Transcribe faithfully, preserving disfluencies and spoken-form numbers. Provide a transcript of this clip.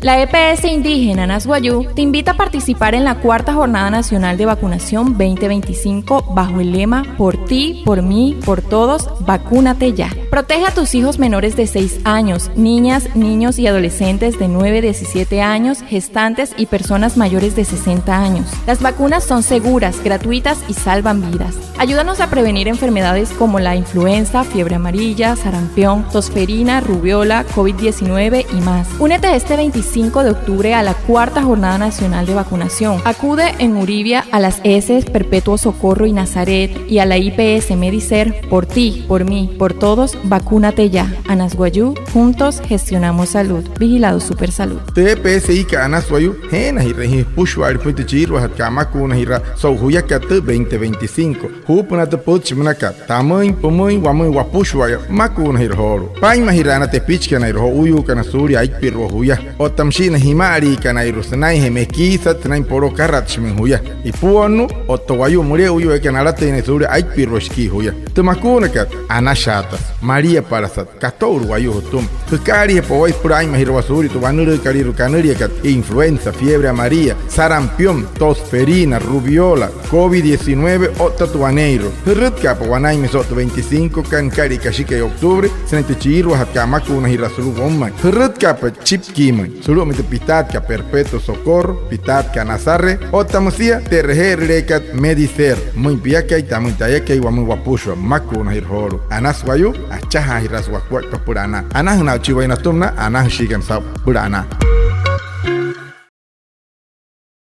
La E P S indígena Anas Wayuu te invita a participar en la cuarta Jornada Nacional de Vacunación veinte veinticinco bajo el lema "Por ti, por mí, por todos, vacúnate ya". Protege a tus hijos menores de seis años, niñas, niños y adolescentes de nueve a diecisiete años, gestantes y personas mayores de sesenta años. Las vacunas son seguras, gratuitas y salvan vidas. Ayúdanos a prevenir enfermedades como la influenza, fiebre amarilla, sarampión, tosferina, rubeola, covid diecinueve y más. Únete este veinticinco de octubre a la cuarta Jornada Nacional de Vacunación. Acude en Uribia a las E S Perpetuo Socorro y Nazaret y a la I P S Medicer. Por ti, por mí, por todos, vacúnate ya. Anas Wayuu, juntos gestionamos salud. Vigilado Supersalud. Tü E P S-kat Anas Wayuu, jeenajirüin jia jüpüshua'ale pümüin tü chiiruajatkat amakuunajiraa so'u juyakat tü veinte veinticinco. Juupünaa tü pütchi münakat: tamüin, pümüin, wamüin wapüshua'aya, makuunajira joolu'u. Paa'inmajiraana tepichikanairua jo'uuyuukana suulia aipirua juya. Otta müshii na jima'aliikanairua sünainjee mekiisat, sünain poloo akaratshimüin juya. Ipuonnuu otta wayuu müle'uyuu eekana alatüin naya suulia aipirua shikii juya. Tü makuunakat, anashaatasü, maliapalasat, kato'ulu wayuu jütüma. Jükaaliijapa waya süpüla aa'inmajirawaa suulia tü wanülüükalüirua kanüliakat influenza, fiebre amarilla, sarampión, tosferina, rubeola, covid diecinueve otta tü waneeirua. Jürütka'apa wanainmüin so'u tü veinticinco kat nükalia kashikai octubre sünain tü chiiruajatkat amakuunajiraa sulu'u woumain. Jürütka'apa chipkiimüin sulu'umüin tü pitaatkat Perpetuo Socorro, pitaatkat Nazaret otta müsia tü e'reje'erüleekat Medicer. Pümüin piakai, tamüin tayakai, wamüin wapüshua, makuunajira joolu'u. Anas Wayuu, achajaajiraasü wakuaippa süpüla anaa. Anajünaa'uchi waya natüma na anajüshiikana saa'u süpüla anaa.